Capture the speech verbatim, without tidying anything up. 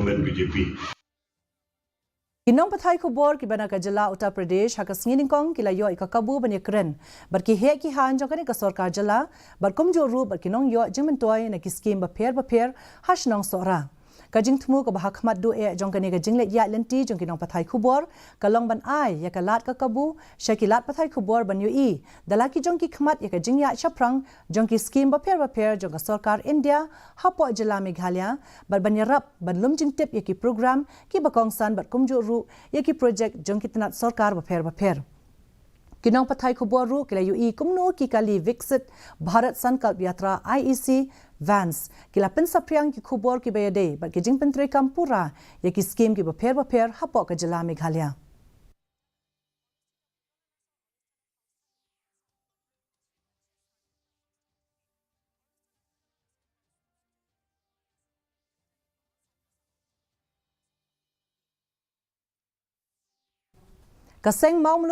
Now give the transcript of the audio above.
Government B J P. Ki nongpathai khubor kiba na ka jylla Uttar Pradesh ha ka sngi nyngkong ki la ïoh ïa ka kabu ban ïakren bad ki heh ki haiñ jong kane ka sorkar jylla bad kumjuh ruh bad ki nongïoh jingmyntoi na ki skim bapher bapher ha shnong Sohra. Ka jingthmu kaba ha khmat duh eh jong kane ka jingleit ïaid lynti jong ki nongpathai khubor ka long ban ai ïa ka lad ka kabu sha ki lad pathai khubor ban ïohi da la ki jong ki khmat ïa ka jingïaid shaphrang jong ki skim bapher bapher jong ka sorkar India hapoh jylla Meghalaya bad ban ïarap ban lum jingtip ïa ki program kiba kongsan bad kumjuh ruh ïa ki projek jong ki tnat sorkar bapher bapher. Ki nongpathai khubor ruh ki la ïohi kumno ki kali Viksit Bharat Sankalp Yatra I E C vans ki la pynsaphriang ki khubor kiba ïadei bad ki jingpyntreikam pura ïa ki skim kiba pher bapher hapoh ka jylla Meghalaya. Ka seng Mawmluh